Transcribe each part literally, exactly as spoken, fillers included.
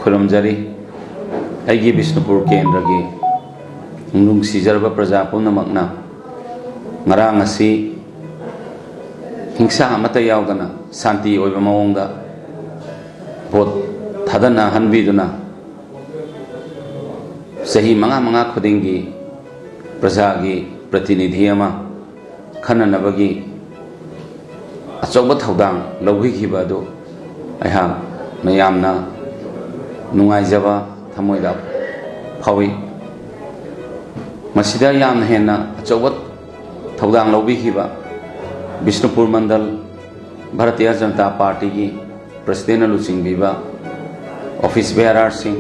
ꯈꯨꯔꯨꯝꯖꯔꯤ꯫ ꯑꯩꯒꯤ ꯕꯤꯁꯅꯨꯄꯨꯔ ꯀꯦꯟꯗ꯭ꯔꯒꯤ ꯅꯨꯡꯁꯤꯖꯔꯕ ꯄ꯭ꯔꯖꯥ ꯄꯨꯝꯅꯃꯛꯅ ꯉꯔꯥꯡ ꯑꯁꯤ ꯍꯤꯡꯁꯥ ꯑꯃꯠꯇ ꯌꯥꯎꯗꯅ ꯁꯥꯟꯇꯤ ꯑꯣꯏꯕ ꯃꯑꯣꯡꯗ ꯚꯣꯠ ꯊꯥꯗꯅꯍꯟꯕꯤꯗꯨꯅ ꯆꯍꯤ ꯃꯉꯥ ꯃꯉꯥ ꯈꯨꯗꯤꯡꯒꯤ ꯄ꯭ꯔꯖꯥꯒꯤ ꯄ꯭ꯔꯇꯤꯅꯤꯙꯤ ꯑꯃ ꯈꯟꯅꯅꯕꯒꯤ ꯑꯆꯧꯕ ꯊꯧꯗꯥꯡ ꯂꯧꯕꯤꯈꯤꯕ ꯑꯗꯨ ꯑꯩꯍꯥꯛꯅ ꯌꯥꯝꯅ ꯅꯨꯡꯉꯥꯏꯖꯕ ꯊꯃꯣꯏꯗ ꯐꯥꯎꯏ꯫ ꯃꯁꯤꯗ ꯌꯥꯝꯅ ꯍꯦꯟꯅ ꯑꯆꯧꯕ ꯊꯧꯗꯥꯡ ꯂꯧꯕꯤꯈꯤꯕ ꯕꯤꯁꯅꯨꯄꯨꯔ ꯃꯟꯗꯜ ꯚꯥꯔꯇꯤꯌ ꯖꯅꯇꯥ ꯄꯥꯔꯇꯤꯒꯤ ꯄ꯭ꯔꯁꯤꯗꯦꯟꯅ ꯂꯨꯆꯤꯡꯕꯤꯕ ꯑꯣꯐꯤꯁ ꯕꯦꯌꯥꯔꯔꯁꯤꯡ,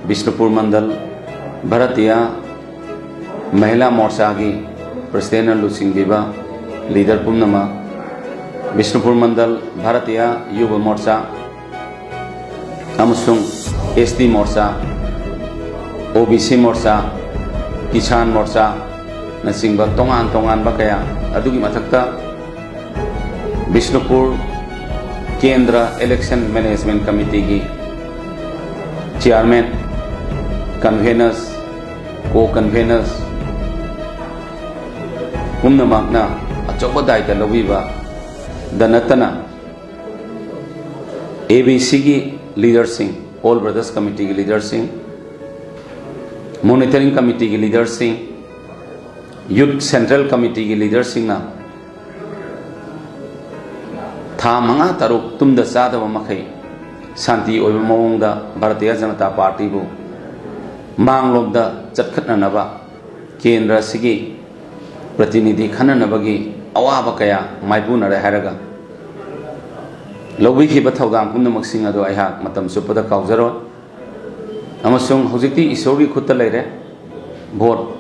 ꯕꯤꯁꯅꯨꯄꯨꯔ ꯃꯟꯗꯜ ꯚꯥꯔꯇꯤꯌ ꯃꯍꯤꯂꯥ ꯃꯣꯔꯆꯥꯒꯤ ꯄ꯭ꯔꯁꯤꯗꯦꯟꯅ ꯂꯨꯆꯤꯡꯕꯤꯕ ꯂꯤꯗꯔ ꯄꯨꯝꯅꯃꯛ, ꯕꯤꯁꯅꯨꯄꯨꯔ ꯃꯟꯗꯜ ꯚꯥꯔꯇꯤꯌ ꯌꯨꯕ ꯃꯣꯔꯆꯥ ꯑꯃꯁꯨꯡ ꯑꯦꯁ ꯇꯤ ꯃꯣꯔꯆꯥ, ꯑꯣ ꯕꯤ ꯁꯤ ꯃꯣꯔꯆꯥ, ꯀꯤꯁꯥꯟ ꯃꯣꯔꯆꯥꯅꯆꯤꯡꯕ ꯇꯣꯉꯥꯟ ꯇꯣꯉꯥꯟꯕ ꯀꯌꯥ, ꯑꯗꯨꯒꯤ ꯃꯊꯛꯇ ꯕꯤꯁꯅꯨꯄꯨꯔ ꯀꯦꯟꯗ꯭ꯔ ꯏꯂꯦꯛꯁꯟ ꯃꯦꯅꯦꯖꯃꯦꯟ ꯀꯃꯤꯇꯤꯒꯤ ꯆꯤꯌꯥꯔꯃꯦꯟ, ꯀꯟꯚꯦꯅꯔꯁ, ꯀꯣ ꯀꯟꯚꯦꯅꯔꯁ ꯄꯨꯝꯅꯃꯛꯅ ꯑꯆꯧꯕ ꯗꯥꯏꯇ ꯂꯧꯕꯤꯕꯗ ꯅꯠꯇꯅ, ꯑꯦ ꯕꯤ ꯁꯤꯒꯤ ꯂꯤꯗꯔꯁꯤꯡ, ꯑꯣꯜ ꯕ꯭ꯔꯗꯔꯁ ꯀꯃꯤꯇꯤꯒꯤ ꯂꯤꯗꯔꯁꯤꯡ, ꯃꯣꯅꯤꯇꯔꯤꯡ ꯀꯃꯤꯇꯤꯒꯤ ꯂꯤꯗꯔꯁꯤꯡ, ꯌꯨꯠ ꯁꯦꯟꯇ꯭ꯔꯦꯜ ꯀꯃꯤꯇꯤꯒꯤ ꯂꯤꯗꯔꯁꯤꯡꯅ ꯊꯥ ꯃꯉꯥ ꯇꯔꯨꯛ ꯇꯨꯝꯗ ꯆꯥꯗꯕ ꯃꯈꯩ ꯁꯥꯟꯇꯤ ꯑꯣꯏꯕ ꯃꯑꯣꯡꯗ ꯚꯥꯔꯇꯤꯌ ꯖꯅꯇꯥ ꯄꯥꯔꯇꯤꯕꯨ ꯃꯥꯡꯂꯣꯝꯗ ꯆꯠꯈꯠꯅꯅꯕ ꯀꯦꯟꯗ꯭ꯔ ꯑꯁꯤꯒꯤ ꯄ꯭ꯔꯇꯤꯅꯤꯙꯤ ꯈꯟꯅꯅꯕꯒꯤ ꯑꯋꯥꯕ ꯀꯌꯥ ꯃꯥꯏꯄꯨꯅꯔꯦ ꯍꯥꯏꯔꯒ, ꯂꯧꯕꯤꯈꯤꯕ ꯊꯧꯗꯥꯡ ꯄꯨꯝꯅꯃꯛꯁꯤꯡ ꯑꯗꯨ ꯑꯩꯍꯥꯛ ꯃꯇꯝ ꯆꯨꯞꯄꯗ ꯀꯥꯎꯖꯔꯣꯏ꯫ ꯑꯃꯁꯨꯡ ꯍꯧꯖꯤꯛꯇꯤ ꯏꯁꯣꯔꯒꯤ ꯈꯨꯠꯇ ꯂꯩꯔꯦ꯫ ꯚꯣꯠ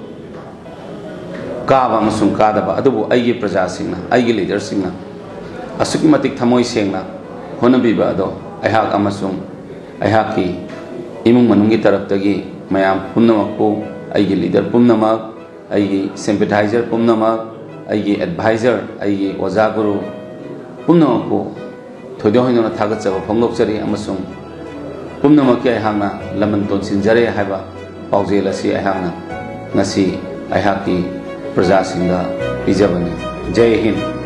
ꯀꯥꯕ ꯑꯃꯁꯨꯡ ꯀꯥꯗꯕ ꯑꯗꯨꯕꯨ ꯑꯩꯒꯤ ꯄ꯭ꯔꯖꯥꯁꯤꯡꯅ, ꯑꯩꯒꯤ ꯂꯤꯗꯔꯁꯤꯡꯅ ꯑꯁꯨꯛꯀꯤ ꯃꯇꯤꯛ ꯊꯃꯣꯏ ꯁꯦꯡꯅ ꯍꯣꯠꯅꯕꯤꯕ ꯑꯗꯣ ꯑꯩꯍꯥꯛ ꯑꯃꯁꯨꯡ ꯑꯩꯍꯥꯛꯀꯤ ꯏꯃꯨꯡ ꯃꯅꯨꯡꯒꯤ ꯇꯔꯞꯇꯒꯤ ꯃꯌꯥꯝ ꯄꯨꯝꯅꯃꯛꯄꯨ, ꯑꯩꯒꯤ ꯂꯤꯗꯔ ꯄꯨꯝꯅꯃꯛ, ꯑꯩꯒꯤ ꯁꯤꯝꯄꯦꯊꯥꯏꯖꯔ ꯄꯨꯝꯅꯃꯛ, ꯑꯩꯒꯤ ꯑꯦꯗꯚꯥꯏꯖꯔ, ꯑꯩꯒꯤ ꯑꯣꯖꯥ ꯒꯨꯔꯨ ꯄꯨꯝꯅꯃꯛꯄꯨ ꯊꯣꯏꯗꯣꯛ ꯍꯦꯟꯗꯣꯛꯅ ꯊꯥꯒꯠꯆꯕ ꯐꯣꯡꯗꯣꯛꯆꯔꯤ꯫ ꯑꯃꯁꯨꯡ ꯄꯨꯝꯅꯃꯛꯀꯤ ꯑꯩꯍꯥꯛꯅ ꯂꯃꯟ ꯇꯣꯟꯁꯤꯟꯖꯔꯦ ꯍꯥꯏꯕ ꯄꯥꯎꯖꯦꯜ ꯑꯁꯤ ꯑꯩꯍꯥꯛꯅ ꯉꯁꯤ ꯑꯩꯍꯥꯛꯀꯤ ꯄ꯭ꯔꯖꯥꯁꯤꯡꯗ ꯄꯤꯖꯕꯅꯤ꯫ ꯖꯩ ꯍꯤꯟꯗ꯫